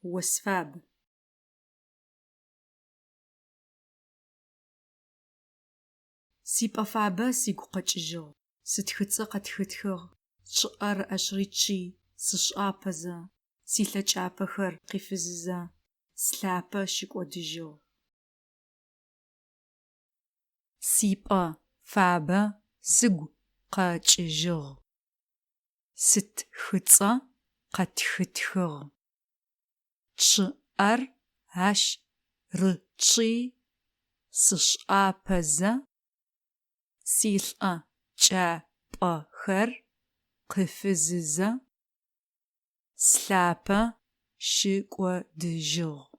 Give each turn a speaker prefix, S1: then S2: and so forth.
S1: Ос фаб. Сипӏэ фабэ сыгу къэкӏыжьыгъ, Сытхыцӏэ къэтхытхыгъ, Чъыӏэр ащ ричъи, сышӏапэзэ, Силъэкӏапӏэхэр къифызызэ, Слъапэ щыкӏодыжьыгъ. Сипӏэ фабэ сыгу къэкӏыжьыгъ, Сытхыцӏэ къэтхытхыгъ, Чъыӏэр ащ рычъи, сышӏапэзэ, Силӏэкӏапӏэхэр къыфызызэ, Слъапэ щыкӏодыжьыгъ.